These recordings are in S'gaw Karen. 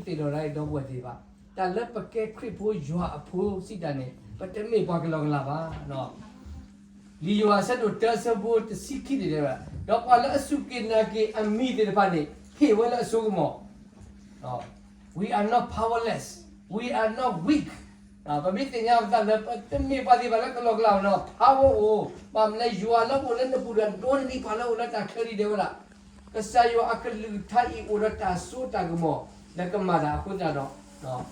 သ့ၣ်နီၣ်ဒၣ်အံၤဒီပုၢ်ဝဲၢ်သ့ၣ်တဖၣ်, တၢ်လၢပကဲခရံာ်ဖိယွၤအဖိစံးတၢ်န့ၣ် ပတမ့ၢ်ပှၤကလီကလီဘၣ်. လံာ်ယိၤဟၣ်အဆၢဒိၣ်တၢအဆၢဖိတဆံခံန့ၣ်တဲဝဲ, ဒီးပှၤလၢအစူၢ်က့ၤနာ်က့ၤအမံၤသ့ၣ်တဖၣ်န့ၣ် ဟ့ၣ်ဝဲလၢအစိကမီၤ We are not powerless, we are not weak. ပမ့ၢ်သ့ၣ်ညါပသးလၢ ပတမ့ၢ်ပှၤသ့ၣ်တဖၣ်လၢကလီကလီဘၣ်နီၤ, power အိၣ်, ဘၣ်မနုၤလဲၣ် ယွၤလၢအအိၣ်လၢနပူၤဒီး ဒိးန့ၢ်ပှၤလၢအအိၣ်လၢတၢ်ချၢဒ်တဲဝဲဒၣ်, ကစၢ်ယွၤအကလုၢ်ကထါအံၤအိၣ်ဒီးတၢ်စိတၢ်ကမီၤ လၢကမၤတၢ်အဃိသတးဒီး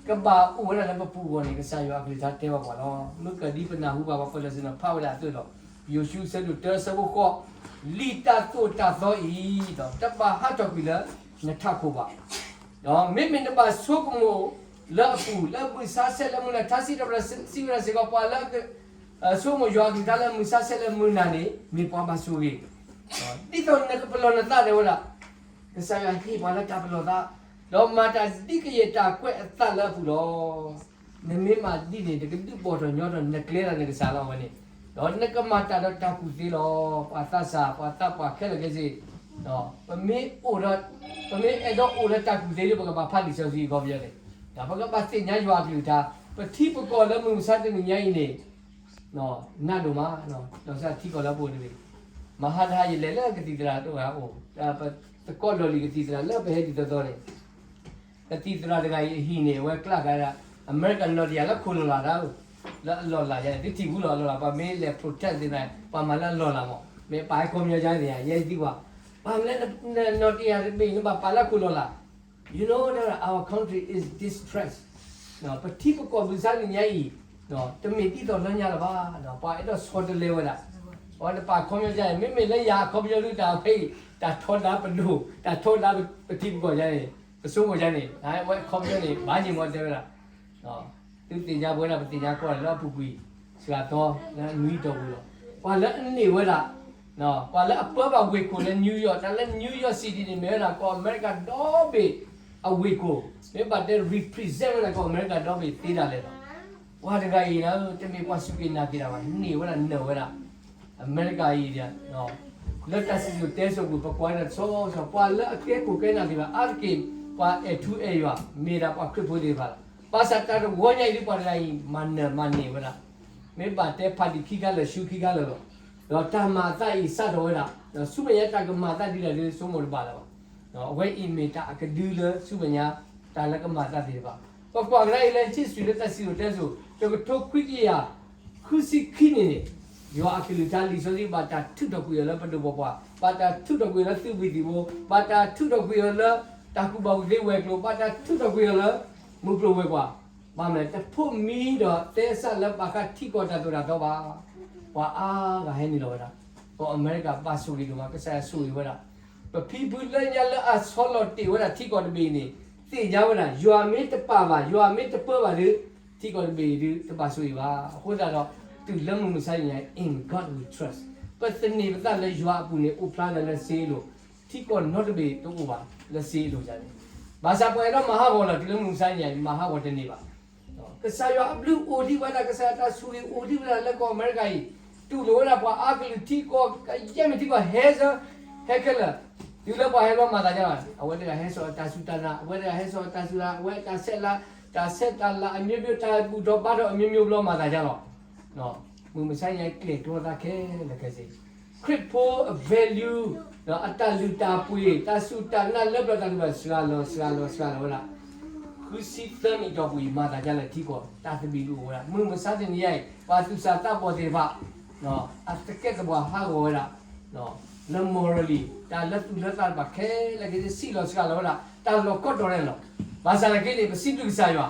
ကဘၣ်အိၣ်ဝဲဒၣ်လၢပပူၤအဂီၢ်န့ၣ် ကစၢ်ယွၤအကလုၢ်ကထါတဲဘၣ်ပှၤလီၤ. မုၢ်ကဒံပနၢ်ဟူဘၣ်ပှၤကွဲးလီၤစ့ၢ်နီၤ ဖးဝဲဒၣ်အသိးလီၤ. ယိၤၡူအဆၢဒိၣ်တၢအဆၢဖိဃိး, လံာ်တၢ်သိၣ်တၢ်သီအံၤ ဒီးတဘၣ်ဟးထီၣ်ကွံာ်လၢနထးခိၣ်ဘၣ်. ဒီးမ့မ့ၢ်နဘၣ်ဆိကမိၣ်လၢအပူၤ လၢမုၢ်ဆါဆဲးလၢမုၢ်နၤ ထါစံးထီၣ်ပတြၢၤစံးဝဲဒၣ်စ့ၢ်ကီး ပှၤလၢ ဆိကမိၣ်ယွၤအကလုၢ်ကထါလၢမုၢ်ဆါဆဲးလၢမုၢ်နၤန့ၣ် မ့ၢ်ပှၤဘၣ်ဆိၣ်ဂ့ၤ, ဒ်သိးနကပလီၢ်နသးတဲဝဲဒၣ်, ကစၢ်ယွၤဟ့ၣ်ပှၤလၢတၢ်ပလီၢ်သး, ဒီးမၤတၢ်ဒ်ကယဲၢ်တၢ်ကွဲးအသးလၢအပူၤလီၤ. နမ့ၢ်မၤဒ်န့ၣ် နကဒုးဘီၣ်ထီၣ်ညီထီၣ်နကျဲလီၤနကစၢ်လီၤဝဲန့ၣ်, ဒီးနကမၤတၢ်ဒီးတၢ်ကူၣ်သ့လီၤ. ပှၤသးစၢ် ပှၤသးပှၢ်ခဲလၢာ်ခဲဆ့, ပမ့ၢ်အိၣ်ဒီး ပမ့ၢ်အဲၣ်ဒိးအိၣ်လၢတၢ်ကူၣ်သ့ဒီး ပကဘၣ်ဖးလံာ်စီဆှံအခီပညီန့ၣ်, ပကဘၣ်သ့ၣ်ညါယွၤအကလုၢ်ကထါ, ပထံပကီၢ်လၢမုၢ်မဆါတနံၤညါအံၤန့ၣ် နးဒိၣ်မး, ဒီးစးထံကီၢ်လၢပအိၣ်တဘ့ၣ်, မဟါတဟါယလဲၤလၢကသံၣ်သရၣ်တအိၣ်, ပသကိးလီၢ်လံၤကသံၣ်သရၣ်လၢပဟဲဒ်သိးသိးန့ၣ်, ကသံၣ်သရၣ်တဂၤအံၤအဟံၣ်န့ၣ် အဝဲကျးကၤဒၣ် အမဲရကၤနီၣ်တယၢ်လၢခိၣ်လီၢ်လၢ်တၢ်, လၢအလီၢ်လၢ်ယါန့ၣ် သုထံၣ်ဝံၤလီၤအလီၢ်လၢ်, ပှၤမ့ၢ်လဲၤ protest သ့ၣ်တဖၣ် ပှၤမၤလၢအလီၢ်လၢ်မး, မ့ၢ်ပာ်ဟဲခီပညီယါန့ၣ် ယဲယသံကွၢ်, ပှၤမ့ၢ်လဲၤနီၣ်တယၢ်တဘ့ၣ် နဘၣ်ပာ်လၢခိၣ်လီၢ်လၢ်, you know that our country is distressed, ပထံပကီၢ်မုၢ်မဆါတနံၤညါအံၤ တမ့ၢ်ဒ်သိးလၢညါလၢၤဘၣ်, ပှၤအဲၣ်ဒိးဆီတလဲဝဲဒၣ်, အဝဲနပာ်ခီပညီယါန့ၣ် မ့မ့ၢ်လၢယၤအခီပညီဒုးတၢ်ဖဲအံၤ တၢ်ထီဒါပဒိၣ် တၢ်ထီဒါပထံပကီၢ်ယါန့ၣ် ပဆိကမိၣ်ယါန့ၣ် အဝဲအခီပညီန့ၣ် ဘၣ်ယံၤမီၢ်တဲဝဲဒၣ် သုသ့ၣ်ညါပဝဲဒၣ် ပသ့ၣ်ညါကီၢ်လၢအပူၤကွံာ် စှၤသီ လၢအနွံအတီၢ်ပူၤလီၤ. ပှၤလၢအန့ၢ်ဝဲဒၣ် ပှၤလၢအပၢဘၣ်ဝ့ၢ်ခိၣ်လၢ New York, တၢ်လၢ New York City န့ၣ် မ့ၢ်ဝဲဒၣ်ကီၢ်အမဲရကၤဒီဘ့ၣ်အဝ့ၢ်ခိၣ်, မ့ၢ်ဘၣ်တဲ represent ဝဲဒၣ်ကီၢ်အမဲရကၤဒီဘ့ၣ်သ့ဒၣ်လဲာ်လီၤ. ပှၤတဂၤအံၤ တမ့ၢ်ပှၤစူၢ်က့ၤနာ်က့ၤတၢ်ဘၣ်, န့ၢ်ဝဲဒၣ်နၢၤဝဲဒၣ် အမဲရကၤအံၤ လၢတၢ်စံၣ်စိၤတဲစိၤပူၤ ပကွၢ်ဝဲဒၣ်တဆီဆီ ပှၤလၢအကဲခိၣ်ကဲနၢ်သ့ၣ်တဖၣ် အါတက့ၢ် ပှၤအဲၣ်ထူအဲၣ်ယွၤ မ့ၢ်ဒၣ်ပှၤခရံာ်ဖိသ့ၣ်တဖၣ်လီၤ. ဘၣ်ဆၣ်တၢ်တဝီညါအံၤဒ်ပှၤတဂၤအံၤ မၤနၢၤမၤန့ၢ်ဝဲဒၣ်, မ့ၢ်ဘၣ်တဲဖးဒံးခံခါလၢာ် ဆူခံခါလၢာ်လီၤ. ဒီးတၢ်မၤအသးအံၤစးထီၣ်ဝဲဒၣ် ဒီးဆူမဲာ်ညါတၢ်ကမၤအသးဒ်လဲၣ်ဒ်ဆိကမိၣ်တဘၣ်လၢၤဘၣ်. အဝဲအံၤမ့ၢ်တၢ်အကဒုလၢဆူမဲာ်ညါ တၢ်လၢကမၤအသးသ့ၣ်တဖၣ်, ပကွၢ်ကဒါအံၤလၢ history လၢတၢ်စံၣ်စိၤတဲစိၤ တကထိခွံကယၤ ဃုဆံခံနံၣ်န့ၣ်, ယွၤအကလုၢ်ကထါလံာ်စီဆှံ ဘၣ်တၢ်ထုးထီၣ်ကွံာ်အီၤလၢပဒိၣ်ပပှၢ်, ဘၣ်တၢ်ထုးထီၣ်ကွံာ်အီၤလၢသုးဝံၣ်သံၣ်ဘိ, ဘၣ်တၢ်ထုးထီၣ်ကွံာ်အီၤလၢတၢ်ကူၣ်ဘၣ်ကူၣ်သ့ဝဲၤကျိၤ, ဘၣ်တၢ်ထုးထီၣ်ကွံာ်အီၤလၢမုၢ်ကျိၤဝဲၤကွာ်, ဘၣ်မနုၤလဲၣ် တဖိးမံဒီးသဲစးလၢဘၣ်ဃးထံကီၢ်တၢ်သိၣ်တၢ်သီဘၣ်. ပှၤအါဂၤဟဲနုာ်လီၤဝဲဒၣ်, ကီၢ်အမဲရကၤဘၣ်ဆိၣ်ဂ့ၤဒိၣ်မး ကစၢ်ယွၤဆိၣ်ဂ့ၤဝဲဒၣ်, ပဖံဖုလၢညါလၢအဆီလီၤတ့ၢ်ဝဲဒၣ်ထံကီၢ်တဘ့ၣ်အံၤန့ၣ် သ့ၣ်ညါဝဲဒၣ် ယွၤမ့ၢ်တပာ်ဘၣ် ယွၤမ့ၢ်တပၢဘၣ်ဒီး ထံကီၢ်တဘ့ၣ်အံၤဒုး တဘၣ်ဆိၣ်ဂ့ၤဘၣ်. အဃိသတးဒီး တုၤလၢမုၢ်မဆါတနံၤညါ in God we trust, ပသန့ၤပသးလၢယွၤအပူၤန့ၣ် အိၣ်ဖျါလၢလၢစ့အလိၤ, ထံကီၢ်နီတဘ့ၣ်တအိၣ်ဘၣ်လၢစ့အလိၤန့ၣ်, ဘၣ်ဆၣ်ပှၤအဲၣ်ဒိးမၤဟးဂီၤလီၤ တုၤလၢမုၢ်မဆါတနံၤညါ မၤဟးဂီၤတန့ၢ်ဘၣ်. ကစၢ်ယွၤအဘျုးအိၣ်ဒံးဝဲဒၣ် ကစၢ်ယွၤတၢ်ဆိၣ်ဂ့ၤအိၣ်ဒံးဝဲဒၣ်လၢကီၢ်အမဲရကၤအံၤ, တူၢ်လိာ်ဝဲဒၣ်ပှၤအါကလုာ်ထံကီၢ်ကယဲၢ်မ့ၢ်ထံကီၢ်ဟဲဆၢ ဟဲခဲလၢာ်, တုၤလၢပှၤဟဲဘျီမၤသးဒ်လဲၣ်, အဝဲတဂၤဟဲစိာ်အတၢ်စူၢ်တၢ်နာ်, အဝဲတဂၤဟဲစိာ်အတၢ်စူၢ်တၢ်နာ်, အဝဲတၢ်ဆဲးလၤ, တၢ်ဆဲးတၢ်လၤအမျိုးမျိုး တၢ်ဘူၣ်ထီၣ်ဘါထီၣ်အမျိုးမျိုးဘျီမၤသးဒ်လဲၣ်. မုၢ်မဆါတနံၤညါကျဲၤကျီသးခဲလၢာ်ခဲဆ့, ခရံာ်ဖိအ value ဒီးအတၢ်လုၢ်တၢ်ပှ့ၤ တၢ်စူၢ်တၢ်နာ်လၢပျၢၤတၢ်လုၢ်ဘၣ် စှၤလီၤစှၤလီၤစှၤလီၤဝဲဒၣ်. ဃုဆံသၢနံၣ်အတီၢ်ပူၤအံၤ မၤသးဒ်လဲၣ် ထံကီၢ်တၢ်သဘံၣ်ဒုးအိၣ်ဝဲဒၣ်, မုၢ်မဆါတနံၤညါအံၤ ပှၤသူၣ်စၢ်သးဘီၣ်သ့ၣ်တဖၣ် အသကဲးသဘီၣ်ဟးဂီၤဝဲဒၣ် လၢ morally တၢ်လၢသူၣ်လၢသးတဖၣ်ခဲလၢာ်ခဲဆ့ စံၣ်လီၤစှၤလီၤဝဲဒၣ် တၢ်လီၢ်ကိးတီၤန့ၣ်လီၤ. ဘၣ်ဆၣ်သနာ်က့န့ၣ် ပစံးဘျုးကစၢ်ယွၤ,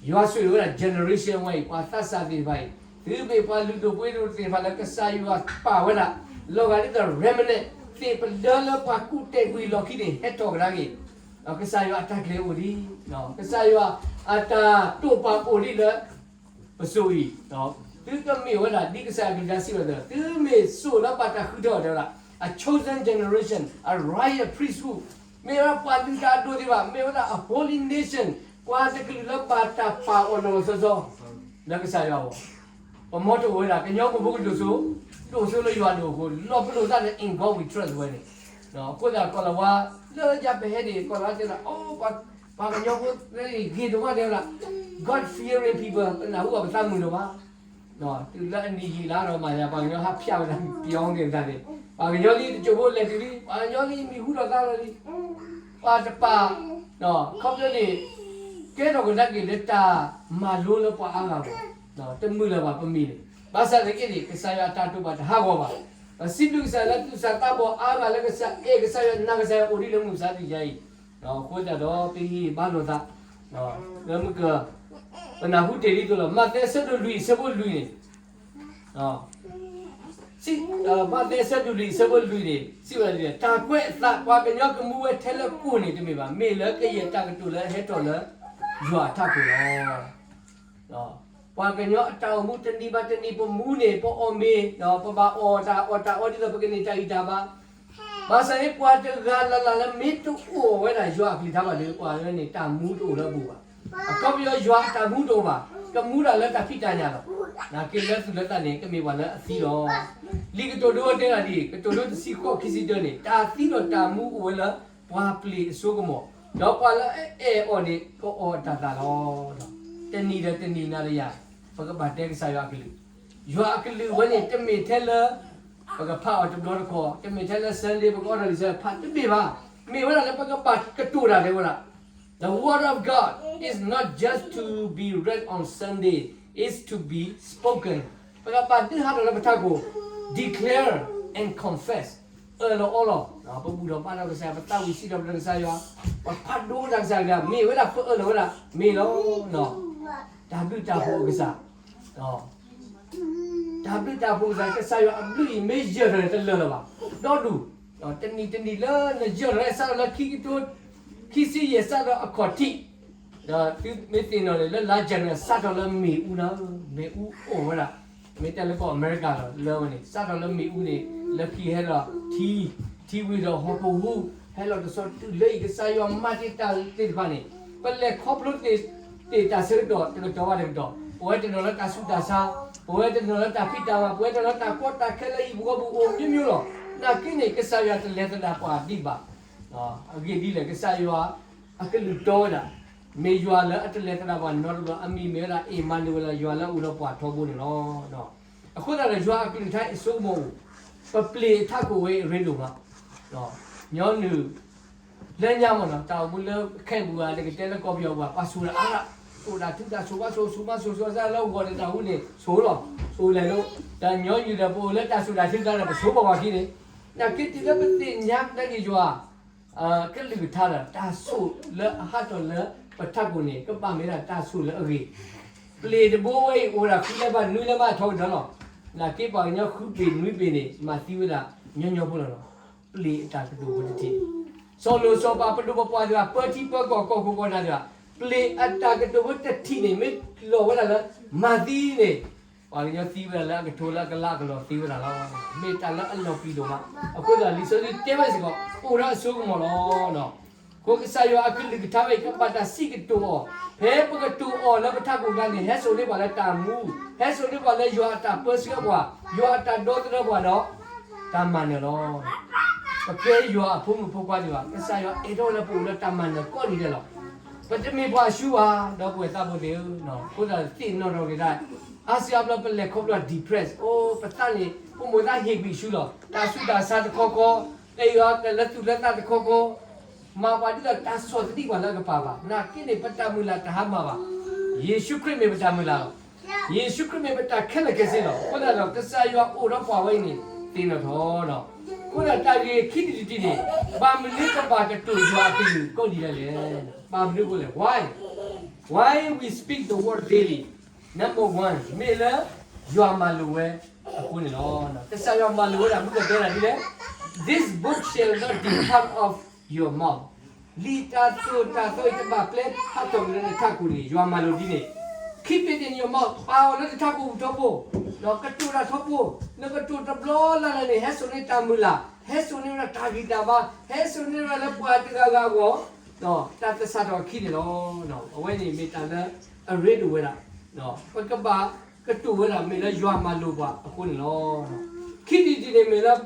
ယွၤဆိၣ်ဂ့ၤဝဲဒၣ် generation ဝဲအံၤ ပှၤသးစၢ်သ့ၣ်တဖၣ်အံၤ သုမ့ၢ်ပှၤလုၢ်ဒိၣ်ပှ့ၤဒိၣ်သ့ၣ်တဖၣ်လၢကစၢ်ယွၤပာ်ဝဲဒၣ် လီၤဂာ်ဒ်သိး remnant သ့ၣ်ပဒၢလၢပှၤကူၣ်တဲာ်ကွံာ်လီၢ်ခံန့ၣ် ဟဲထီၣ်ကဒါက့ၤ, ဒီးကစၢ်ယွၤအတၢ်ကျဲၤအိၣ်ဒံး, ကစၢ်ယွၤအတၢ်တိာ်ပာ်အိၣ်ဒံးလၢ ပစိၤအံၤ, သုကမ့ၢ်ဝဲဒၣ် ဒ်ကစၢ်ယွၤကလုၢ်ကထါစံးဝဲဒၣ်, သုမ့ၢ်စိၤလၢဘၣ်တၢ်ဃုထၢအီၤ တဲဝဲဒၣ်, a chosen generation, a royal priesthood, မ့ၢ်ဝဲဒၣ်ပှၤလုၢ်တၢ်အဒိၣ်သ့ၣ်တဖၣ်, မ့ၢ်ဝဲဒၣ် a holy nation, ပှၤတကလုာ်လၢဘၣ်တၢ်ပာ်အီၤနီၢ်နီၢ်ဆီဆီ လၢကစၢ်ယွၤအဂီၢ်, ပမီတအိၣ်ဝဲဒၣ် ကညီဖိကဒိၣ်စိ, ဒိၣ်စိလၢယွၤဒိၣ်အဃိ လီၤပလိာ်သးလၢ in God we trust ဝဲန့ၣ်, အဃိသတးကီၢ်လၤဝါ လၢယၤပဟဲန့ၣ် ကီၢ်လၤဝါတဲဒၣ် အိၣ်ပှၤ ပှၤကညီဖိသ့ၣ်ဂ့ၤဒိၣ်မးတဲဝဲဒၣ် God fearing people ပနၢ်ဟူဘၣ်ပသးမုာ်ဒိၣ်မး, တုၤလၢအနံၤယံာ်လါဒီးမၤသး ပှၤကညီဟးဖျါဝဲဒၣ် beyond သ့ၣ်တဖၣ်န့ၣ်, ပှၤကညီလံတစိၢ်ဖိလဲၤတုၤလံ, ပှၤကညီလံမံၤဟူထီၣ်သါလီၤလံ, ပှၤတပာ်, ခီဖျိန့ၣ် ကဲထီၣ်ကဒါက့ၤလၢတၢ်မၤလိလၢပှၤအါဂၤအဂီၢ်, တမုာ်လၢၤဘၣ်ပမံၤန့ၣ်, ဘၣ်ဆၣ်သနာ်က့န့ၣ် ကစၢ်ယွၤအတၢ်တိာ်ပာ်တဟးဂီၤဘၣ်, ပစံးဘျုးကစၢ်လၢသူၣ်စၢ်သးဘီၣ်အါဂၤလၢကစၢ်အဲၣ် ကစၢ်ယွၤနာ်ကစၢ်ယွၤအိၣ်ဒ်လၢမုၢ်မဆါတနံၤညါအံၤ, အဃိသတးဒီးပဟ့ၣ်ဘါလိာ်သး, လၢမုၢ်က ပနၢ်ဟူတ့ၢ်ဒ်သိးလီၤ. မးသဲအဆၢဒိၣ်လွံၢ်အဆၢဖိလွံၢ်န့ၣ်, စံး, မးသဲအဆၢဒိၣ်လွံၢ်အဆၢဖိလွံၢ်န့ၣ် စံးဝဲဒ်လဲၣ်, တၢ်ကွဲးအသး ပှၤကညီကမူဝဲထဲလၢကိၣ်န့ၣ်တမ့ၢ်ဘၣ်, မ့ၢ်လၢကယဲၢ်တၢ်ကတိၤလၢအဟဲထီၣ်လၢယွၤအထးခိၣ်လီၤ. ပှၤကညီအတၢ်အိၣ်မူတနံၤဘၣ်တနံၤ ပမူန့ၣ် ပအီၣ်မ့ၤ, ပဘၣ်အီၣ်တၢ်အီၣ်တၢ်အီဒ်သိးပကန့ၢ်တၢ်ဂံၢ်တၢ်ဘါ, ဘၣ်ဆၣ်န့ၣ် ပှၤတဂၤလၢ်လၢ်လၢမ့ၢ်တအိၣ်ဝဲဒၣ်ယွၤအကလုၢ်ကထါဘၣ်ဒီး ပှၤန့ၣ် တၢ်မူတအိၣ်လၢအပူၤဘၣ်. အခီပညီယွၤအတၢ်မူတအိၣ်ဘၣ်, ကမူဒၣ်လၢတၢ်ဖံးတၢ်ညၣ်လီၤ. နာ်က့လၢသူၣ်လၢသးန့ၣ် ကမ့ၢ်ပှၤလၢအသံလီၤ. လံာ်ကတိၤဒိတဲဒၣ်ဒ်အံၤ, ကတိၤဒိတဆံဃိးခံဆံတၢန့ၣ်, တၢ်သံဒီးတၢ်မူအိၣ်ဝဲလၢပှၤပျ့ၤအစိကမီၤ, ဒီးပှၤလၢအအဲၣ်အီၤန့ၣ် ကအီၣ်အတၢ်သၣ်လီၤ. တနံၤဒီးတနံၤနၤဒီးယၤ, ပကဘၣ်တဲကစၢ်ယွၤအကလုၢ်, ယွၤအကလုၢ်ဝဲန့ၣ် တမ့ၢ်ထဲလၢ ပကဖးအီၤတဘျီတခီ, တမ့ၢ်ထဲလၢ Sunday ပကအီၣ်တၢ်လံာ်စီဆှံဖးတဘ့ၣ်ဘၣ်, မ့ၢ်ဝဲဒၣ်လၢပကဘၣ်ကတိၤတၢ်တဲဝဲဒၣ်. The word of God is not just to be read on Sunday, it's to be spoken. ပကဘၣ်ဒုးဟးထီၣ်လၢပထးခိၣ်, declare and confess, အၢၣ်လီၤအီလီၤ, ပဘူၣ်ထီၣ်ဘါထီၣ်ကစၢ်ယွၤ, ပသးဝံၣ်စံးထီၣ်ပတြၢၤကစၢ်ယွၤ, ပဖးဒိကစၢ်ယွၤ, မ့ၢ်ဝဲဒၣ်ပအၢၣ်လီၤဝဲဒၣ်, မ့ၢ်လီၤ. တၢ်ဘျုးတၢ်ဖှိၣ်အကစၢ်, တၢ်ဘျုးတၢ်ဖှိၣ်အကစၢ်, ကစၢ်ယွၤအဘျုးအံၤ မ့ၢ်ယၢၢ်ထီၣ်န့ၣ် တလၢာ်လၢၤဘၣ်, ဒီဒူၣ်, တနံၤတနံၤလၢနယၢၢ်ထီၣ်န့ၣ် စးထီၣ်လၢခံကထိခံဆံယဲၢ် စးထီၣ်အခီၣ်ထံး, ဒီးသုမ့ၢ်သ့ၣ်နီၣ်န့ၣ် လၢလါယနူၤအါရံၤ စးထီၣ်လၢမ့ၣ်အူနၤ, မ့ၣ်အူအိၣ်ဝဲဒၣ်, မ့ၢ်တဲလၢကီၢ်အမဲရကၤလီၤ လၢဝဲန့ၣ် စးထီၣ်လၢမ့ၣ်အူန့ၣ် လၢခံဟဲလီၤ ထံ, ထံဝံၤဒီးဟီၣ်ခိၣ်ဟူး, ဟဲလီၤတဆီတုၤလၢအံၤ ကစၢ်ယွၤမၤတ့ၢ်တၢ်သ့ၣ်တဖၣ်န့ၣ်, ပလဲၤခီဖျိတ့ၢ်တၢ်ဆၢကတီၢ် တကတီၢ်ဘၣ်တကတီၢ်, ပဝဲတနီၤလၢတၢ်ဆူးတၢ်ဆါ, ပဝဲတနီၤလၢတၢ်ဖံးတၢ်မၤ, ပဝဲတနီၤလၢတၢ်ကီတၢ်ခဲလၢဟံၣ်ပူၤဃီပူၤအိၣ်မ့ၢ်မ့ၢ်လီၤ. နာ်က့န့ၣ် ကစၢ်ယွၤတလဲၤသဒၣ်ပှၤဒံးဘၣ်. အဂ့ၢ်ဒ်လဲၣ်, ကစၢ်ယွၤအကလုၢ်တီဝဲဒၣ်, မ့ၢ်ယွၤလၢအတလဲၤသဒၣ်ပှၤနီတဘျီ, အမံၤမ့ၢ်ဝဲဒၣ် အ့မၤနူၤအ့လး, ယွၤလၢအအိၣ်ဒီးပှၤထီဘိန့ၣ်လီၤ. အဃိသတးဒီး ယွၤအကလုၢ်ကထါအံၤအစိကမီၤအိၣ်, ပပျ့ၤအထးခိၣ်ဝဲအံၤအရ့ဒိၣ်မး, ညီနုၢ် လၢညါမ့ၢ်နီၤ တၢ်အိၣ်မူလၢခဲအံၤပူၤဂၤ တကတဲလၢကီၢ်ပယီၤပူၤဘၣ်, ပှၤဆိၣ်တၢ်အါ, အိၣ်ဒၣ်ထုတၢ်ဆိၣ်ဘၣ်ဆိၣ် ဆိၣ်ဘၣ်ဆိၣ်ဘၣ်လၢဂီၤတတၢ်ဟူန့ၣ် ဆိၣ်လီၤ, ဆိၣ်လဲၤဒိ, တၢ်ညီနုၢ်ဒီးပအိၣ်လၢတၢ်ဆိၣ်တၢ်ထုသးဒီး ပဆိၣ်ဘၣ်ပှၤခံန့ၣ်, နာ်က့တုၤလၢပသ့ၣ်ညါကဒါက့ၤယွၤ ကလုၢ်ကထါဒီး တၢ်ဆိၣ်လၢအဟးထီၣ်လၢပထးခိၣ်န့ၣ် ကဘၣ်မ့ၢ်ဒၣ်တၢ်ဆိၣ်လၢအဂ့ၤ, ပျ့ၤတဘိဝဲအံၤ အိၣ်ဝဲဒၣ်ဃုလါဘၣ်နွံလါဘၣ်ထီကဒီးလီၤ. နာ်က့ပှၤကညီဃုပျ့ၤနွံပျ့ၤန့ၣ် မၤသံဝဲဒၣ်ညီညီဖိလီၤ. ပျ့ၤအတၢ်ကတိၤဖိတထံၣ်, စီၤလိၤစီၤပၤပဒိၣ်ပပှၢ်သ့ၣ်တဖၣ် ပၢထံပၢကီၢ် ကီၢ်ခိၣ်ကီၢ်နၢ်သ့ၣ်တဖၣ်, ပျ့ၤအတၢ်ကတိၤဖိတထံၣ်န့ၣ် မ့ၢ်လီၤဝဲဒၣ်လၢ မၤသံန့ၣ် ပှၤကညီသံဝဲဒၣ်လၢအကထိလၢအကလးအကလီၤသံဝဲဒၣ်လီၤ. မ့ၢ်တၢ်လၢအလီၤပျံၤဒိၣ်မး, အဃိသတးလံာ်စီဆှံတဲဝဲစ့ၢ်ကီး အိၣ်ဒီးအစိကမီၤလီၤ. အဃိကစၢ်ယွၤအကလုၢ်ကထါဝဲအံၤ ကဘၣ်တၢ်စံးကတိၤအီၤ, ဖဲပကတိၤအီၤလၢပထးခိၣ်အခါန့ၣ် ဟဲစိာ်န့ၢ်ပှၤလၢတၢ်မူ, ဟဲစိာ်န့ၢ်ပှၤလၢယွၤအတၢ်ပၢဆှၢပှၤ, ယွၤအတၢ်ဒီသဒၢပှၤဒီး တၢ်မၤနၢၤလီၤ. ပကဲယွၤအဖိမုၣ်ဖိခွါဒံးဘၣ်, ကစၢ်ယွၤအဲၣ်ဒိးလၢပအိၣ်လၢတၢ်မၤနၢၤကိးနံၤဒဲးလီၤ. ပတမ့ၢ်ပှၤဆူးဘၣ်, ဒီပုၢ်ဝဲၢ်သးဘိသ့ၣ်ဧၢ, အဃိသတးသ့ၣ်နီၣ်ထီၣ်က့ၤတၢ်, အါစုအါဘျီပလဲၤခီဖျိ depress, အိ ပသးန့ၣ် ပမိၢ်သးဟ့ၣ်ကွံာ်ဆူလီၤ. တၢ်ဆူးတၢ်ဆါတခီခီ, ကယီၤကလၢသူၣ်လၢသးတခီခီ, မၤပှၤဒ်သိးတၢ်ဆီၣ်သနံးပှၤလၢအကပၤဘၣ်. နာ်က့န့ၣ် ပတၢ်မုၢ်လၢ်တဟါမၢ်ဘၣ်. ယ့ၣ်ၡူးခရံာ်မ့ၢ်ပတၢ်မုၢ်လၢ်လီၤ. ယ့ၣ်ၡူးခရံာ်မ့ၢ်ပတၢ်ခဲလၢာ်ခဲဆ့လီၤ. အဃိသတးဒီး ကစၢ်ယွၤအိၣ်ဒီးပှၤဝဲအံၤန့ၣ် သ့ၣ်နီၣ်ထီၣ်လီၤ. အဃိသတးတၢ်ဂ့ၢ်ခံထံၣ်တထံၣ်န့ၣ်, ဘၣ်မနုၤပဘၣ်ကတိၤယွၤအကလုၢ်ကိးနံၤဒဲးလဲၣ်. ဘၣ်မနုၤအဃိလဲၣ်. Why? Why we speak the word daily? Number one, မ့ၢ်လၢယွၤမၤလိာ်ဝဲအဃိန့ၣ်လီၤ. ကစၢ်ယွၤမၤလိာ်ဝဲဒၣ် မုၢ်ကတဲဒၣ်ဒ်လဲၣ်, This book shall not depart of your mouth. လံာ်တၢ်သိၣ်တၢ်သီအံၤ တဘၣ်ပျဲဟးထီၣ်က့ၤလၢနထးခိၣ်န့ၣ်, ယွၤမၤလိာ်ဒ်န့ၣ်, Keep it in your mouth, ပာ်အီၤလၢနထးခိၣ်ပူၤထီဘိ, ဒီးကတိၤတၢ်ထီဘိ, နကတိၤတဘျီလၢ်လၢ်န့ၣ် ဟဲစိာ်န့ၢ်တၢ်မုၢ်လၢ်, ဟဲစိာ်န့ၢ်ဝဲဒၣ်တၢ်ဂံၢ်တၢ်ဘါ, ဟဲစိာ်န့ၢ်ဝဲဒၣ်လၢပှၤတဂၤဂၤအဂီၢ်, ဒီးတၢ်သဆၣ်ထီၣ်အခံန့ၣ်လီၤ. အဝဲန့ၣ်မ့ၢ်တၢ်လၢအရ့ဒိၣ်ဝဲဒၣ်, ပကဘၣ်ကတိၤဝဲဒၣ် မ့ၢ်လၢယွၤမၤလိာ်ပှၤအဃိန့ၣ်လီၤ. ခံထံၣ်တထံၣ်န့ၣ်မ့ၢ်လၢ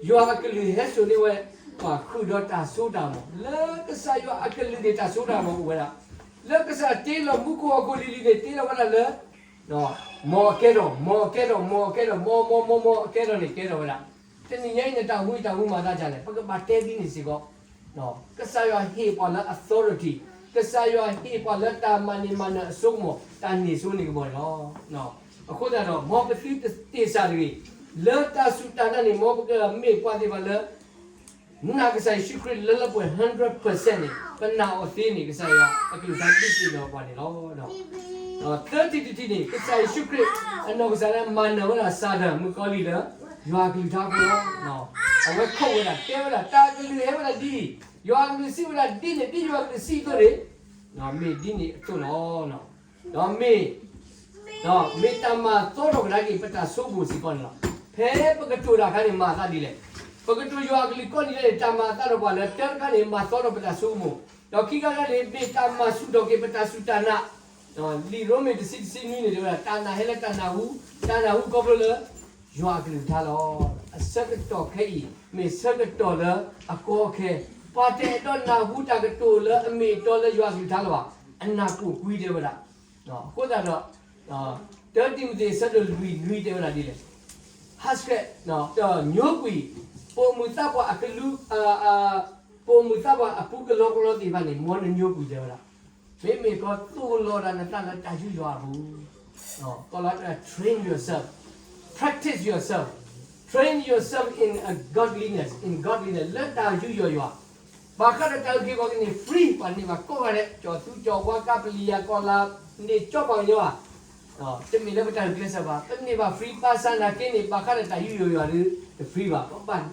ယွၤအကလုၢ်ဟဲစိာ်န့ၢ်ဝဲ ပှၤဃုာ်ဒီးတၢ်စိတၢ်ကမီၤ, လၢကစၢ်ယွၤအကလုၢ်န့ၣ် တၢ်စိတၢ်ကမီၤအိၣ်ဝဲဒၣ်, လၢကစၢ်တ့လီၤမူခိၣ်ဟီၣ်ခိၣ်လံၤလံၤန့ၣ် တ့လီၤဝဲဒၣ်လၢ မ်အကဲထီၣ်, မ်အကဲထီၣ်, မ်အကဲထီၣ်, မ် မ် မ် မ် အကဲထီၣ်န့ၣ် ကဲထီၣ်ဝဲဒၣ်. တနံၤညါအံၤန့ၣ် တၢ်မူတၢ်မူမၤသးဒ်လဲၣ်, ပကဘၣ်တဲဒ်န့ၣ်စ့ၢ်ကီး. ကစၢ်ယွၤဟ့ၣ်ပှၤလၢ authority, ကစၢ်ယွၤဟ့ၣ်ပှၤလၢတၢ်မၤန့ၢ်မၤနၢၤအစိကမီၤ, တၢ်န့ၢ်စိန့ၢ်ကမီၤန့ၣ်လီၤ. အဃိသတးဒီး မ်ပသုတတ့ၢ်စၢ်တဂ့ၤ, လၢတၢ်စူၢ်တၢ်နာ်န့ၣ် မ်ပကမ့ၢ်ပှၤသ့ၣ်တဖၣ်လၢ နာ်ကစၢ်ယ့ၣ်ၡူးခရံာ်လၢလၢပှဲၤ hundred percent န့ၣ် ပနာ်အီၤသ့န့ၣ် ကစၢ်ယွၤအကလုၢ်ကထါဒုးသ့ၣ်နီၣ်ပှၤန့ၣ်လီၤ. သၢထံၣ်တထံၣ်န့ၣ် ကစၢ်ယ့ၣ်ၡူးခရံာ် အနီၢ်ကစၢ်ဒၣ်မၤနၢၤဝဲဒၣ်စၤတၢ်မုၣ်ကီၤလံၢ်လၢ ယွၤအကလုၢ်ကထါအဃိလီၤ. အဝဲခိးဝဲဒၣ် တဲဝဲဒၣ် တၢ်ကလုၢ်ဟဲဝဲဒၣ်ဒ်အံၤ, ယွၤအကလုၢ်စံးဝဲဒၣ်ဒ်န့ၣ် ဒ်ယွၤအကလုၢ်စံးအသိးန့ၣ် မ့ၢ်ဒ်န့ၣ်အသိးလီၤ. ဒီးမ့ၢ် ဒီးမ့ၢ်တၢ်မၤသီထီၣ်ကဒါက့ၤ ပတၢ်ဆိကမိၣ်စ့ၢ်ကီးန့ၣ်လီၤ. ဖဲပကတိၤတၢ်အခါန့ၣ် မၤအသးဒ်လဲၣ်. ပကတိၤယွၤအကလုၢ်ကီၢ်န့ၣ်န့ၣ် တၢ်မၤအသးဒီးပှၤလၢတၢ်တခါန့ၣ် မၤသီထီၣ်ပတၢ်ဆိကမိၣ်, ဒီးခံခါတခါန့ၣ် မ့ၢ်တၢ်မၤဆူၣ်ထီၣ်က့ၤပတၢ်စူၢ်တၢ်နာ်. လံာ်ရိမ့ၤတဆံတဆံနွံန့ၣ် တဲဝဲဒၣ် တၢ်နာ်ဟဲလၢတၢ်နၢ်ဟူ, တၢ်နၢ်ဟူခီဖျိလၢ ယွၤအကလုၢ်ကထါလီၤ. အဆၢကတီၢ်ခဲအံၤ မ့ၢ်ဆၢကတီၢ်လၢအကီအခဲ, ပှၤတအဲၣ်ဒိးနၢ်ဟူတၢ်ကတိၤလၢအမ့ၢ်အတီလၢယွၤအကလုၢ်ကထါလၢၤဘၣ်, အနၢ်ကိၣ်ကွံတဲဝဲဒၣ်. အဃိသတးဒီး တၢတံၤမသ့း အဆၢဒိၣ်လွံၢ်နွံတဲဝဲဒၣ်ဒ်လဲၣ်, ဟးဆှဲး, တညိကွံာ်, ပိာ်မုၣ်သးပှၢ်အကလူး, ပိာ်မုၣ်သးပှၢ်အပူၤကလီကလီသ့ၣ်တဖၣ်န့ၣ် မ်နညိကွံာ်တဲဝဲဒၣ်. မ့မ့ၢ်ကီးသိၣ်လီၤဒၣ်နသးလၢတၢ်ယူးယီၣ်အပူၤ, ကီးလီၤ train yourself, practice yourself, train yourself in a godliness, in godliness လၢတၢ်ယူးယီၣ်ယွၤ. ဘၣ်ဃးဒီးတၢ်အုၣ်က့ၤခီၣ်က့ၤန့ၣ် free ပှၤန့ၢ်ဘၣ်ကိးဂၤဒဲး, ကၠီၤသူကၠီၤဝါ ကပလံၤယၤကီၤလၤ န့ၢ်ကၠီပှၤကညီဧါ. တမ့ၢ်လၢပတၢ်ဂုာ်ကျဲးစၢးဘၣ်, ပန့ၢ်ဘၣ် free ဘၣ်ဆၣ်နာ်က့န့ၣ် ဘၣ်ဃးဒီးတၢ်ယူးယီၣ်ယွၤဒီး တ free ဘၣ်. ပဘၣ်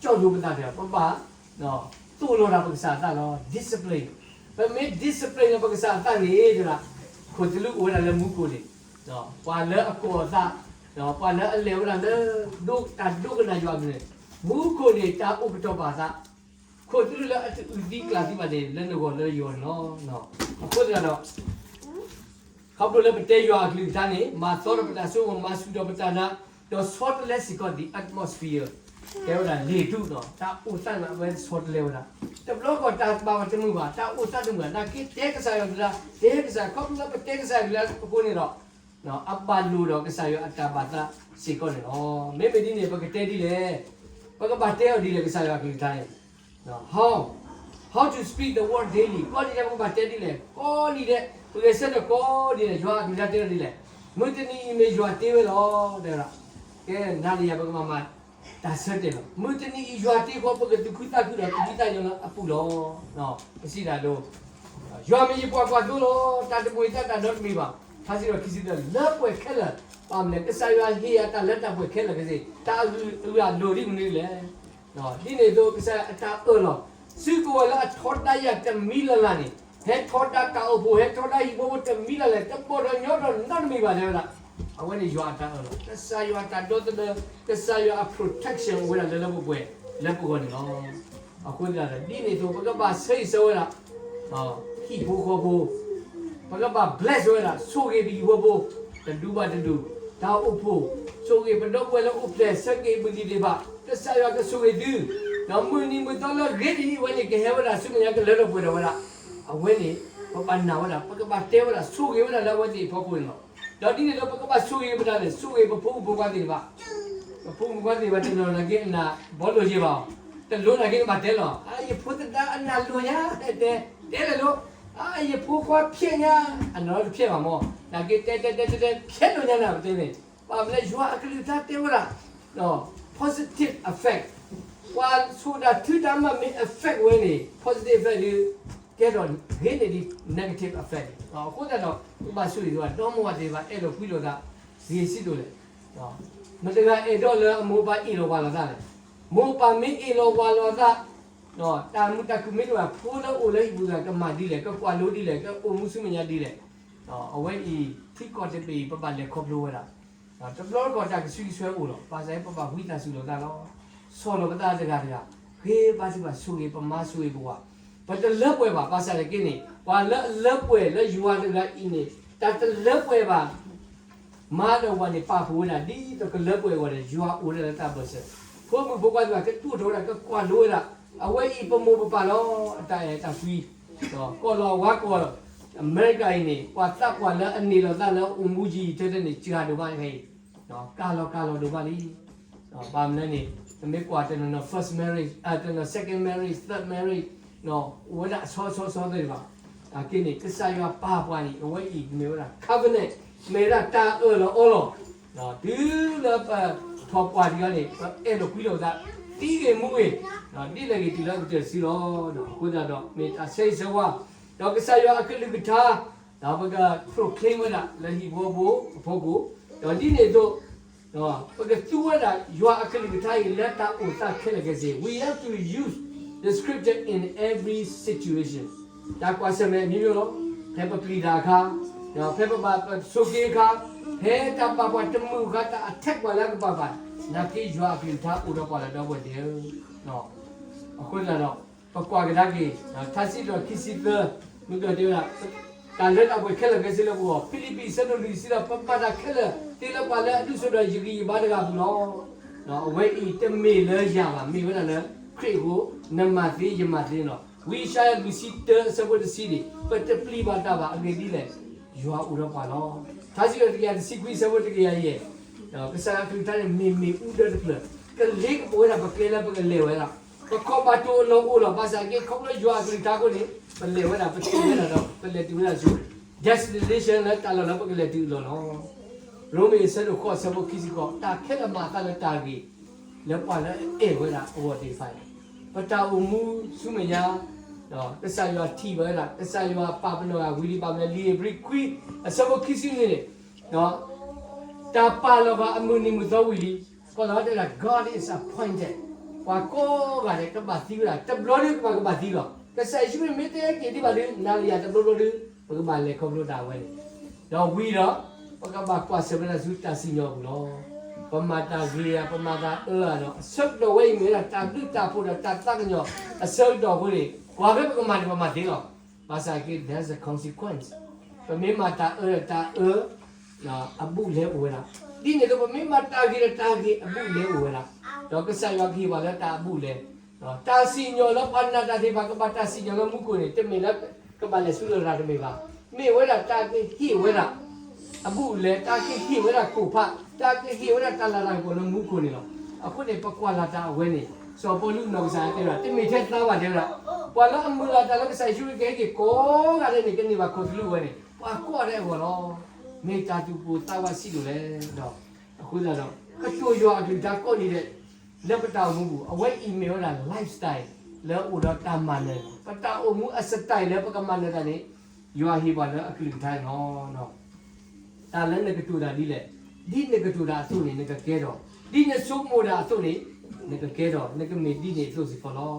ကၠီၣ်လိပသးဒီး ပဘၣ် သိၣ်လီၤဒၣ်ပကစၢ်အသးလီၤ, discipline. ပမ့ၢ် discipline လၢပကစၢ်အသးန့ၣ် တဲဒၣ် ခိၣ်သလုးအိၣ်ဝဲဒၣ်လၢမူခိၣ်န့ၣ်, ပှၤလၢအကိးအသး, ပှၤလၢအလဲၤဝဲဒၣ်လၢ တၢ်ဒိကနၣ်ယွၤအကလုၢ်န့ၣ်, မူခိၣ်န့ၣ် တၢ်အိၣ်ကတီၤပာ်သး, ခိၣ်သလုးလၢအတအုၣ်သံကျၢ်သံဘၣ်န့ၣ် လၢနဂီၢ်လၢယဂီၢ်န့ၣ်လီၤ. အဃိသတးဒီး ခီဖျိလၢပတဲယွၤအကလုၢ်ကထါန့ၣ် မၤသီထီၣ်ပတၢ်ဆိကမိၣ်, မၤဆူၣ်ထီၣ်ပတၢ်နာ်, ဒီးဆီတလဲစ့ၢ်ကီး the atmosphere, တဲဝဲဒၣ်လ့ၢ်တူၢ်ဒီး တၢ်အိၣ်သးန့ၣ် အဝဲဆီတလဲဝဲဒၣ်. တဘျီဃီတၢ်ဘၣ်တမုာ်ဘၣ်, တၢ်အိၣ်သးတမုာ်ဘၣ်, နာ်က့တဲကစၢ်ယွၤကလုၢ်ကထါ, တဲကစၢ်, ခီဖျိလၢပတဲကစၢ်ယွၤကလုၢ်ကထါအဃိန့ၣ်ဒီး အဘၣ်လိာ်ဒီးကစၢ်ယွၤအတၢ်ဘၣ်သးစ့ၢ်ကီးန့ၣ်လီၤ. မ့မ့ၢ်ဒ်န့ၣ် ပကတဲဒ်လဲၣ်, ပကဘၣ်တဲအီၤဒ်လဲၣ် ကစၢ်ယွၤအကလုၢ်ကထါန့ၣ် How, how to speak the word daily. ကိးနံၤဒဲး ပကဘၣ်တဲဒ်လဲၣ်, ကိးနံၤဒဲး ပဂဲၤဆၢထၢၣ်ကိးနံၤဒဲး ယွၤအကလုၢ်ကထါတဲအီၤဒ်လဲၣ်. မုၢ်တနံၤအံၤမ့ၢ်ယွၤတ့ဝဲလီၤ, တဲဝဲဒၣ်. ကဲ နၤဒီးယၤ ပကမၤမၤတၢ်ဆၢတဲာ်လီၤ. မုၢ်တနံၤအံၤယွၤတ့ဃီ ပကသူၣ်ခုသးခုဒီးသူၣ်ဖှံသးညီလၢအပူၤလီၤ. ပစံးတၢ်ဒိ, ယွၤမ့ၢ်ယပှၤကွၢ်သိလီၤ, တၢ်တမံၤသးတၢ်ဒီတမံၤဘၣ်. ဖးစံးဒီးခံဆံသၢ လၢပှဲၤခဲလၢာ်, ဘၣ်မနုၤလဲၣ်, ကစၢ်ယွၤဟ့ၣ်ယၤတၢ်လၢတၢ်ပှဲၤခဲလၢာ်ကသ့, တၢ်အဂုၤအဂၤလိၤဒ်မနုၤလဲၣ်. ဒ်န့ၣ်အသိး ကစၢ်ယွၤအတၢ်အၢၣ်လီၤ, စုကဝဲၤလၢအထီဒါယၤတမံၤလၢ်လၢ်န့ၣ်, ဟဲထီဒါတၢ်အိၣ်ဖှိၣ်, ဟဲထီဒါဟံၣ်ဖိဃီဖိတမံၤလၢ်လၢ်, တဘီၣ်ဒီးညီဒီးနီတမံၤဘၣ် တဲဝဲဒၣ်. အဝဲန့ၣ်ယွၤအတၢ်အၢၣ်လီၤ, ကစၢ်ယွၤအတၢ်ဒီသဒၢ, ကစၢ်ယွၤအ protection အိၣ်ဝဲဒၣ်လၢလၢပှဲၤပှဲၤလၢပဂီၢ်န့ၣ်လီၤ. အဃိသတးဒီး ဒ်န့ၣ်အသိး ပကဘၣ်ဆၢဂ့ၤဆၢဝါဝဲဒၣ် ဟံၣ်ဖိဃီဖိ, ပကဘၣ် bless ဝဲဒၣ်, ဆိၣ်ဂ့ၤပဟံၣ်ဖိဃီဖိ, တဒူဘၣ်တဒူ, တၢ်အိၣ်ဖှိၣ်, ဆိၣ်ဂ့ၤပဒီပုၢ်ဝဲၢ်လၢအိၣ်ဖျဲၣ်ဆၢက့ၤပူၤသ့ၣ်တဖၣ်, ကစၢ်ယွၤကဆိၣ်ဂ့ၤသု, ဒီးမုၢ်နံၤမုၢ်သီလၢအဂ့ၤဒ်အံၤ အဝဲန့ၣ်ကဟဲဝဲဒၣ်ဆူမဲာ်ညါ ကလၢထီၣ်ပှဲၤထီၣ်ဝဲဒၣ်. အဝဲန့ၣ် ပဘၣ်နာ်ဝဲဒၣ်, ပကဘၣ်တဲဝဲဒၣ်, ဆိၣ်ဂ့ၤဝဲဒၣ်လၢအဝဲသ့ၣ်အဖီခိၣ်န့ၣ်လီၤ. ဒီးဒ်န့ၣ်အသိး ပကဘၣ်ဆိၣ်ဂ့ၤဝဲဒၣ်န့ၣ်, ဆိၣ်ဂ့ၤပဖိမုၣ်ဖိခွါသ့ၣ်တဖၣ်, ပဖိမုၣ်ဖိခွါသ့ၣ်တဖၣ် တနီၤနာ်က့အနၢ်ဘီလိာ်ယဲၢ်ဘၣ်အီၤ, တလိၤနာ်က့ကဘၣ်တဲလီၤ, အါ ယဖိသဒါအနၢ်လိာ်ညါ, တဲ, တဲလဲၣ်လိၤ, အါ ယဖိခွါဖျဲးညါ, အနီၢ်တဖျဲးဘၣ်မၢ်, နာ်က့တဲတဲတဲတဲတဲ ဖျဲးလိာ်ညါနၤ ပတဲန့ၣ်, ဘၣ်မနုၤလဲၣ် ယွၤအကလုၢ်ကထါတဲဝဲဒၣ် positive effect, ပှၤဆိၣ်တၢ်ထုတၢ်မးမ့ၢ် effect ဝဲန့ၣ် positive effect ဒီး ကဲထီၣ်ဂ့ၤန့ၢ်ဒံး negative effect န့ၣ်လီၤ. အဃိသတးဒီး ပဘၣ်ဆိၣ်ဂ့ၤဝဲဒၣ် ဒီမါဝၤသ့ၣ်တဖၣ် အဲၣ်ဒိးကွံလိာ်သး ဂ့ၤဆံးဒိၣ်လဲၣ်. မတၤတဂၤအဲၣ်ဒိးလၢအမိၢ်ပၢ်အ့ၣ်လိာ်ဝီလိာ်သးလဲၣ်. မိၢ်ပၢ်မ့ၢ်အ့ၣ်လိာ်ဝီလိာ်သး, တၢ်မုာ်တၢ်ခုၣ်မ့ၢ်တအိၣ်ဘၣ် ဖိလၢအိၣ်လၢဟံၣ်ပူၤတဂၤ ကမၤဒ်လဲၣ်, ကကွၢ်လိဒ်လဲၣ်, ကအိၣ်မူဆူမဲာ်ညါဒ်လဲၣ်. အဝဲအံၤ ထံကီၢ်တဘ့ၣ်အံၤ ပဘၣ်လဲၤခီဖျိဝဲဒၣ် တဘျီတခီၣ်တၢ်ကဆှဲကဆှဲအိၣ်လီၤ. ဘၣ်ဆၣ်ပဘၣ်ဝံသးစူၤလိာ်သးလီၤ. ဆီၣ်လီၤပသးတဂၤတဂၤ, ဃ့ဘါထုကဖၣ်ဆိၣ်ဂ့ၤပမါဆိၣ်ဂ့ၤပဝၤ, ပတလၢပှဲၤဘၣ်. ဘၣ်ဆၣ်နာ်က့န့ၣ် ပှၤလၢအလၢပှဲၤလၢယွၤတဂၤအံၤန့ၣ် တၢ်တလၢပှဲၤဘၣ် မါဒီးဝၤန့ၣ် ပာ်ဖှိၣ်ဝဲဒၣ် ဒ်သိးကလၢပှဲၤအဂီၢ်န့ၣ် ယွၤအိၣ်ဝဲဒၣ်လၢတၢ်ဘၢၣ်စၢၤ, ဖိမုၣ်ဖိခွါသ့ၣ်တဖၣ် ကဒိၣ်ထီၣ်ဝဲဒၣ် ကကွၢ်လိဝဲဒၣ် အဝဲအံၤပမိၢ်ပပၢ်လီၤ အတၢ်အဲၣ်တၢ်ကွံ, ကီၢ်လီၤဝါကီၢ် အမဲရကၤအံၤန့ၣ် ပှၤသးပှၢ်လၢအန့ၢ်လီၤသးလၢအိၣ်မူယံာ်ယံာ်ထဲထဲန့ၣ် စှၤဒိၣ်မးခဲအံၤ, ကၢ်လီၤကၢ်လီၤဒိၣ်မးလံ. ဘၣ်မနုၤန့ၣ် ပမ့ၢ်ကွၢ်တနီၤနီၤ first marriage တနီၤ second marriage, third marriage အိၣ်ဝဲဒၣ်အဆီဆီဆီသ့ၣ်တဖၣ်, အက့န့ၣ် ကစၢ်ယွၤပာ်ပှၤန့ၣ် အဝဲအံၤမ့ၢ်ဝဲဒၣ် covenant မ့ၢ်ဝဲဒၣ်တၢ်အၢၣ်လီၤအီလီၤ တုၤလၢပထီၣ်ပှၢ်ဒံးအီၤန့ၣ် ပအဲၣ်လိာ်ကွံလိာ်သး သံဂ့ၤမူဂ့ၤ, ဒ်လဲၣ်ဂ့ၤတုၤလၢအကတၢၢ်တစုလီၤ. အဃိသတးဒီး မ့ၢ်တၢ်ဆၢဂ့ၤဆၢဝါ, ဒီးကစၢ်ယွၤအကလုၢ်ကထါ, ဒီးပက proclaim ဝဲဒၣ်လၢဟံၣ်ဖိဃီဖိအဖီခိၣ်, ဒီးဒ်န့ၣ်အသိး ပကသူဝဲဒၣ်ယွၤအကလုၢ်ကထါအံၤလၢတၢ်အိၣ်သးခဲလၢာ်ခဲဆ့, we have to use the scripture in every situation. တၢ်ကွၢ်ဆၢၣ်မဲာ်အမျိုးမျိုးလီၤ. ဖဲပပျံၤတၢ်အခါ, ဖဲပဘၣ်ပဆိးက့အခါ, ဖဲတၢ်ဘၣ်ပှၤတမုာ်အခါ တၢ် attack ပှၤလၢအကပၤပၤ, နာ်က့ယွၤအကလုၢ်ကထါအိၣ်ဒီးပှၤလၢဒီပုၢ်ဝဲၢ်သ့ၣ်ဧၢ. အဃိသတးဒီး ပကွၢ်ကဒါက့ၤ ထါစံးထီၣ်ခံဆံသၢ မုၢ်ကီၢ်တဲဝဲဒၣ် တၢ်လၢတၢ်ပှဲၤခဲလၢာ်ခဲဆ့လၢပဂီၢ်, ဖံလံးပံး အဆၢဒိၣ်လွံၢ် စံးဒီး ပမၤတၢ်ခဲလၢာ်သ့လၢပှၤလၢအဒုးဆူၣ်ဒီးယဂံၢ်ယဘါတဂၤအပူၤလီၤ. အဝဲအံၤတမ့ၢ်လၢယၤဘၣ်, မ့ၢ်ဝဲဒၣ်လၢခရံာ်အဃိ, နမၤသ့ယမၤသ့န့ၣ်လီၤ. ဝံယၡါယၤလွံၢ်ဆံတၢ အဆၢဖိတဆံန့ၣ် ပတပျံၤဘၣ်တၢ်ဘၣ်, အဂ့ၢ်ဒ်လဲၣ်, ယွၤအိၣ်ဒီးပှၤလီၤ. ထါစံးထီၣ်တကယၤတဆံခွံ အဆၢဖိတကယၤယဲၢ်, ကစၢ်ယွၤအကလုၢ်ကထါန့ၣ် မ့ၢ်မ့ၣ်အူဒၢတဖျၢၣ်, ကလ့ကပိာ်ဝဲဒၣ်ပကျဲလၢပကလဲၤဝဲဒၣ်, ပခီၣ်ဘၣ်တိၢ်အလီၢ်အိၣ်လီၤ, ဘၣ်ဆၣ်က့ ခီဖျိယွၤအကလုၢ်ကထါအဃိန့ၣ် ပလဲၤဝဲဒၣ်, ပတုၤဝဲဒၣ်ဒီး ပလဲၤတုၤဝဲဒၣ်ဆူ destination လၢတၢ်လီၢ်လၢပကလဲၤတုၤအလီၢ်လီၤ. ရိမ့ၤ အဆၢဒိၣ်ဃိး အဆၢဖိခံဆံဃိး, တၢ်ခဲလၢာ်မၤအသးလၢတၢ်ဂ့ၤ လၢပှၤလၢအအဲၣ်ဝဲဒၣ်အဂီၢ်သ့ၣ်တဖၣ်န့ၣ်, ပတၢ်အိၣ်မူဆူမဲာ်ညါ ကစၢ်ယွၤထံၣ်ဝဲဒၣ်, ကစၢ်ယွၤပာ်ပနီၣ်ဂ့ၤဝံၤလံ, ဘၣ်မနုၤလဲၣ်, လံာ်ဧ့ၤဘြံၤခွံ အဆၢဖိခံဆံန့ၣ်န့ၣ်, တၢ်ပာ်လီၤပှၤအမုၢ်နံၤမုၢ်သီဝံၤလံ, ကီၢ်လီၤတဲဒၣ် God is appointed, ပှၤကိးဂၤဒဲး ကဘၣ်သံဝဲဒၣ်, တဘျီဒုးပှၤကဘၣ်သံလီၤ. ကစၢ်ယ့ၣ်ၡူးခရံာ်မ့ၢ်တဲက့ၤဒံးဘၣ်ဒုး နၤဒီးယၤတဘျီဘျီဒုး ပကဘၣ်လဲၤခီဖျိတၢ်အဝဲန့ၣ်, ဒီးဝံၤဒီး ပကဘၣ်ကွၢ်ဆၢၣ်မဲာ်တၢ်ဆူတၢ်စံၣ်ညီၣ်အပူၤလီၤ. ပမၤတၢ်ဂ့ၤဧါ, ပမၤတၢ်အၢဧါဒီး အဆၢကတီၢ်ဝဲအံၤမ့ၢ်ဝဲဒၣ်တၢ်ဘျုးတၢ်ဖှိၣ်ဒီးတၢ်သးကညီၤအဆၢကတီၢ်အဃိန့ၣ်, ကွၢ်ဖဲပကမၤန့ၣ် ပမၤသ့လီၤ. ဘၣ်ဆၣ်က့ there's a consequence, ပမ့ၢ်မၤတၢ်အၢဒီးတၢ်အၢ အဘူးအလဲအိၣ်ဝဲဒၣ်, ဒ်န့ၣ်အသိး ပမ့ၢ်မၤတၢ်ဂ့ၤဒီးတၢ်ဂ့ၤအဘူးအလဲအိၣ်ဝဲဒၣ်, ဒီးကစၢ်ယွၤကဟ့ၣ်ပှၤလၢတၢ်အဘူးအလဲ, တၢ်စံၣ်ညီၣ်လၢပှၤနာ်တၢ်သ့ၣ်တဖၣ် ကဘၣ်တၢ်စံၣ်ညီၣ်လၢမူခိၣ်န့ၣ် တမ့ၢ်လၢကဘၣ်လဲၤဆူလရာ်တမ့ၢ်ဘၣ်, မ့ၢ်ဝဲဒၣ်တၢ်ကဟ့ၣ်ဝဲဒၣ် အဘူးအလဲ, တၢ်ကဟ့ၣ်ဝဲဒၣ်ကိၣ်ဖး, တၢ်ကဟ့ၣ်ဝဲဒၣ်တၢ်လၤတၢ်ကပီၤလၢမူခိၣ်န့ၣ်လီၤ. အဃိန့ၣ် ပကွၢ်လၢ်တၢ်အဝဲန့ၣ်, စီၤပီလူးနီၢ်ကစၢ်တဲဝဲဒၣ် တမ့ၢ်ထဲသးဘၣ်တဲဝဲဒၣ်, ပှၤလၢအမုၢ်လၢ်တၢ်လၢကစၢ်ယ့ၣ်ၡူးခရံာ်ကဟဲက့ၤကိးဂၤဒဲးန့ၣ် ကန့ၢ်ဘၣ်ခိၣ်သလုးဝဲန့ၣ် ပှၤကိးဂၤဒဲးအဂီၢ်လီၤ. မ့ၢ်တၢ်သူၣ်ပိၢ်သးဝးဆံးဒိၣ်လဲၣ်ဒီး, အဃိသတးဒီး ကတိၤယွၤအကလုၢ်ကထါကိးနံၤဒဲး လၢပတၢ်အိၣ်မူပူၤ အဝဲအံၤမ့ၢ်ဝဲဒၣ် lifestyle လၢအအိၣ်ဒီးတၢ်မၤနၢၤ, ပတၢ်အိၣ်မူအ style လၢပကမၤနၢၤတၢ်န့ၣ်, ယွၤဟ့ၣ်ပှၤလၢအကလုၢ်ကထါန့ၣ်လီၤ. တၢ်လၢနကတိၤတၢ်ဒ်လဲၣ်, ဒ်နကတိၤတၢ်အသိးန့ၣ် နကကဲထီၣ်, ဒ်နဆိကမိၣ်တၢ်အသိးန့ၣ် နကကဲထီၣ်, နကမ့ၢ်ဒ်န့ၣ်အသိးစ့ၢ်ကီးလီၤ.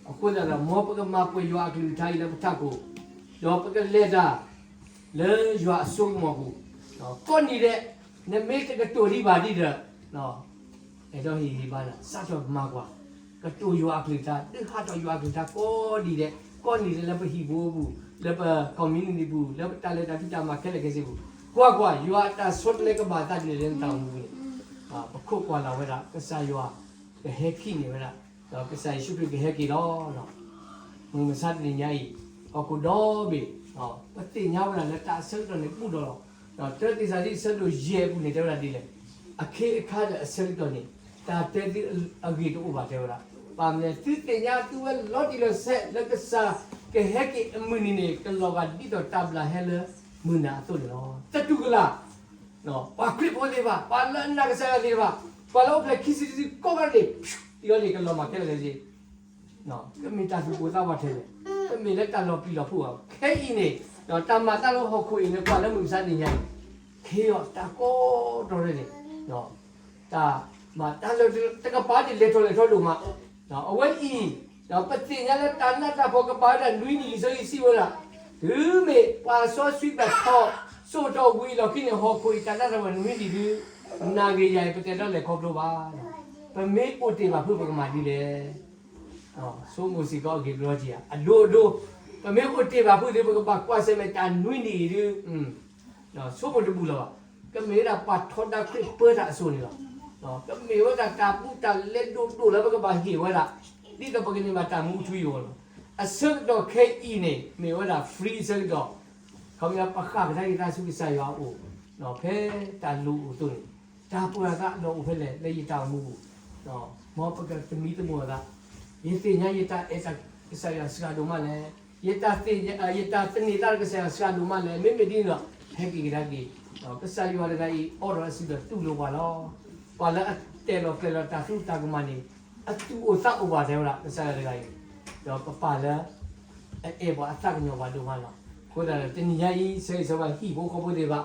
အဃိသတးဒီး မ်ပကမၤပှဲၤယွၤအကလုၢ်ကထါအံၤလၢပထးခိၣ်, ဒီးပကလဲၤတၢ် လၢယွၤအစိကမီၤပူၤ, ကိးနံၤဒဲး နမ့ၢ်တကတိၤဒံးဘၣ်ဒ်ဒီး, အဲၣ်ဒိးဟ့ၣ်ဂံၢ်ဟ့ၣ်ဘါနၤ, စးထီၣ်မၤကွၢ်, ကတိၤယွၤအကလုၢ်ကထါ, ဒုးဟးထီၣ်ယွၤအကလုၢ်ကထါကိးနံၤဒဲး, ကိးနံၤဒဲးလၢပဟံၣ်ဖိပူၤ, လၢပ community ပူၤ, လၢပတၢ်လဲၤတၢ်ဖံးတၢ်မၤခဲလၢာ်ခဲဆ့ပူၤ, ကွၢ်ကွၢ်, ယွၤအတၢ်ဆီတလဲကဘၣ်အသးဒ်လဲၣ်လၢနတၢ်အိၣ်မူန့ၣ်, ပခိးကွၢ်လၢ်ဝဲဒၣ် ကစၢ်ယွၤ ကဟဲခံးန့ၢ်ဝဲဒၣ်, ဒီးကစၢ်ယ့ၣ်ၡူးခရံာ်ကဟဲက့ၤလီၤ. မုၢ်မဆါတနံၤညါအံၤ, ဟီၣ်ခိၣ်ဒီဘ့ၣ်, ပသ့ၣ်ညါဝဲဒၣ်လၢတၢ်အဆၢကတီၢ်န့ၣ်ဘူးဒီးလီၤ. ဒီးတၢသ့းစၤလနံ အဆၢဒိၣ်ယဲၢ်အပူၤန့ၣ် တဲဝဲဒၣ်ဒ်လဲၣ်, အခ့အခါဒီးအဆၢကတီၢ်န့ၣ် တၢ်တဲသုအဂ့ၢ်တအိၣ်ဘၣ်တဲဝဲဒၣ်. ဘၣ်မနုၤလဲၣ်, သုသ့ၣ်ညါသုဝဲလီၤတံၢ်လီၤဆဲးလၢကစၢ်ကဟဲက့ၤအမုၢ်နံၤန့ၣ် ကလီၤဂာ်ဒ်သိးတၢ်ဘျၣ်ဟဲလၢမုၢ်နၤအသိးန့ၣ်လီၤ. တတူၢ်ကလာ် ပှၤခရံာ်ဖိသ့ၣ်တဖၣ်, ပှၤလၢအနာ်ကစၢ်ယွၤသ့ၣ်တဖၣ်, ပှၤလၢအိၣ်ဖျဲၣ်ခံစုတစုကိးဂၤန့ၣ်, ဒ်အံၤန့ၣ် ကလီၤမၢ်ခဲလၢာ်ခဲဆ့, ကမ့ၢ်တၢ်သူၣ်ပိၢ်သးဝးထဲလဲၣ်, တမ့ၢ်လၢတၢ်လီၤပျံၤလီၤဖုးဘၣ်. ခဲအံၤန့ၣ် တၢ်မၤတၢ်လၢဟီၣ်ခိၣ်အံၤန့ၣ် ကွၢ်လၢမုၢ်မဆါတနံၤညါအံၤ, ခ့အီၤတၢ်ကီတၢ်ခဲန့ၣ်, တၢ်မၤတၢ်လၢတကပၤန့ၣ် လဲၤထီၣ်လဲၤထီဒိၣ်မး. အဝဲအံၤ ပသ့ၣ်ညါလၢတၢ်နးတၢ်ဖှီၣ်ကပၤဝဲဒၣ်နွံနံၣ်လံာ်စီဆှံစံးဝဲဒၣ်, တုၤမ့ၢ်ပှၤစီဆှံဘၣ်ထီၣ်စိၣ်ထီၣ်ဝံၤအလီၢ်ခံန့ၣ် ဟီၣ်ခိၣ်အံၤတၢ်နးတၢ်ဖှီၣ်နွံနံၣ်ဒုး, နၤဂ့ၤယၤဂ့ၤ ပတအဲၣ်ဒိးလဲၤခီဖျိဘၣ်. ပမ့ၢ်အိၣ်တ့ၢ်ဘၣ်ဖုး ပကမၤဒ်လဲၣ်. ဆိကမိၣ်စ့ၢ်ကီးအဂ့ၢ်ဘျီက့ၤဧါ, အဒိအဒိ, ပမ့ၢ်အိၣ်တ့ၢ်ဘၣ်ဖုးဒီး ပကဘၣ်ကွၢ်ဆၢၣ်မဲာ်တၢ်နွံနံၣ်အံၤဒုး, ဆိကမိၣ်တဘူၣ်လၢၤဘၣ်. ကမ့ၢ်ဝဲဒၣ်ပှၤထီဒါခရံာ်ပၢတၢ်အစိၤန့ၣ်လီၤ. ကမ့ၢ်ဝဲဒၣ်တၢ်ဘူးတၢ်လဲဒိၣ်ဒိၣ်လၢပကဘၣ်ဟ့ၣ်ဝဲဒၣ် ဒ်သိးပကန့ၢ်ဘၣ်တၢ်မူအထူအယိာ်လီၤ. အဆၢကတီၢ်ခဲအံၤန့ၣ် မ့ၢ်ဝဲဒၣ် free အဆၢကတီၢ်, ခီပညီ ပဃၣ်ကဒါက့ၤတၢ်ဆူကစၢ်ယွၤအအိၣ်, ဖဲတၢ်လိၣ်အသိးန့ၣ်, တၢ်ပှၢ်အသးလီၤအိၣ်ဖဲလဲၣ် လၢယတၢ်အိၣ်မူပူၤ, မ်ပကသမံသမိးအသး, ယသ့ၣ်ညါယတၢ်အဲၣ်ကစၢ်ယွၤစှၤဒိၣ်မးလဲၣ်, ယတၢ်, ယတၢ်သန့ၤသးဒီးကစၢ်ယွၤစှၤဒိၣ်မးလဲၣ်, မ့မ့ၢ်ဒ်န့ၣ်ဒီး ဟဲက့ၤကဒါက့ၤ, ကစၢ်ယွၤတဂၤအံၤ အိးထီၣ်အစုဒီးတူၢ်လိာ်ပှၤလီၤ. ပှၤလၢအတဲာ်လီၤကျဲၤလီၤတၢ်သူတၢ်ကမၣ်န့ၣ် အသူၣ်အိၣ်သးအိၣ်ဘၣ်တဲဝဲဒၣ် ကစၢ်ယွၤတဂၤအံၤ, ဒီးပပၢ်လၢ အအဲၣ်ပှၤအသးကညီၤပှၤဒိၣ်မးလီၤ. အဃိသတးဒီး တနံၤညါအံၤ ဆၢဂ့ၤဆၢဝါဟံၣ်ဖိဃီဖိသ့ၣ်တဖၣ်,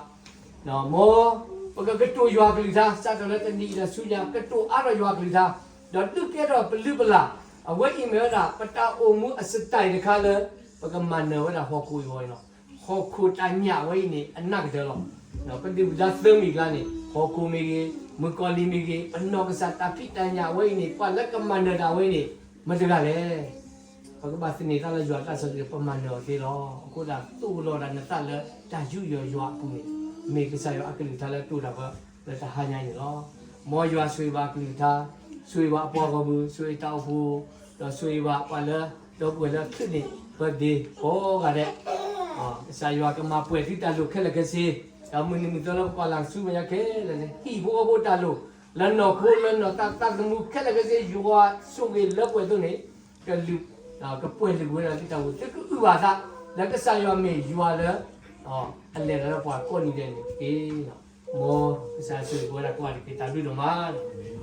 မ်ပကကတိၤယွၤအကလုၢ်ကထါ စးထီၣ်လၢတနံၤအံၤဒီးဆူညါ ကတိၤအါထီၣ်ယွၤအကလုၢ်ကထါ, ဒီးဒုးကဲထီၣ်ပလုၢ်ပလၢ်, အဝဲအံၤမ့ၢ်ဝဲဒၣ် ပတၢ်အိၣ်မူအ style တခါလၢ ပကမၤနၢၤဝဲဒၣ်ဟီၣ်ခိၣ်အံၤအဂီၢ်န့ၣ်လီၤ. ဟီၣ်ခိၣ်တၢ်ညၣ်ဝဲအံၤန့ၣ် အနၢ်ကတၢၢ်လီၤ. ပဒုၣ်ပဒါသၢမံၤအကျါန့ၣ် ဟီၣ်ခိၣ်မ့ၢ်ဂ့ၤ, မုၣ်ကီၤလံၤမ့ၢ်ဂ့ၤ, ပနီၢ်ကစၢ်တၢ်ဖံးတၢ်ညၣ်ဝဲအံၤန့ၣ် ပှၤလၢကမၤနၢၤတၢ်ဝဲအံၤန့ၣ် မတၤတဂၤလဲၣ်. ပကဘၣ်သန့ၤသးလၢယွၤအတၢ်စီဆှံ ပမၤနၢၤအီၤသ့လီၤ. အဃိသတး သိၣ်လီၤဒၣ်နသးလၢတၢ်ယူးယီၣ်ယွၤအပူၤန့ၣ် မ့ၢ်ကစၢ်ယွၤအကလုၢ်ကထါလၢတိၢ်တၢ်ပှၤလၢတဟါညါအံၤန့ၣ်လီၤ. မ်ယွၤဆိၣ်ဂ့ၤဘၣ်အကလုၢ်ကထါ, ဆိၣ်ဂ့ၤဘၣ်အပှၤဂီၢ်မုၢ်, ဆိၣ်ဂ့ၤတၢ်အိၣ်ဖှိၣ်, ဒီးဆိၣ်ဂ့ၤဘၣ်ပှၤလၢ ဒီပုၢ်ဝဲၢ်လၢ ဖျၢၣ်န့ၣ် birthday ကိးဂၤဒဲး, ကစၢ်ယွၤကမၤပှဲၤသုတၢ်လိၣ်ခဲလၢာ်ခဲဆ့, ဒီးမုၢ်နံၤမုၢ်သီလၢပကွၢ်လၢ်ဆူမဲာ်ညါခဲလၢာ်န့ၣ် ဟံၣ်ဖိဃီဖိတၢ်လိၣ်, လၢနီၢ်ခိလၢနီၢ်သးသးသမူခဲလၢာ်ခဲဆ့ ယွၤဆိၣ်ဂ့ၤလၢပှဲၤအသိးန့ၣ် ကလုၢ်, ကပှဲၤလုၢ်ကဝဲဒၣ်သုတၢ်အိၣ်ဖှိၣ်, သုကအုၣ်ဘၣ်သး လၢကစၢ်ယွၤမ့ၢ်ယွၤလၢ အလဲၤလီၤလၢပှၤကိးနံၤဒဲးန့ၣ်တက့ၢ်. မ်ကစၢ်ယွၤဆိၣ်ဂ့ၤပဝဲဒၣ်ကိးဂၤဒဲးတက့ၢ်. တၢ်ဘျုးဒိၣ်မးလီၤ.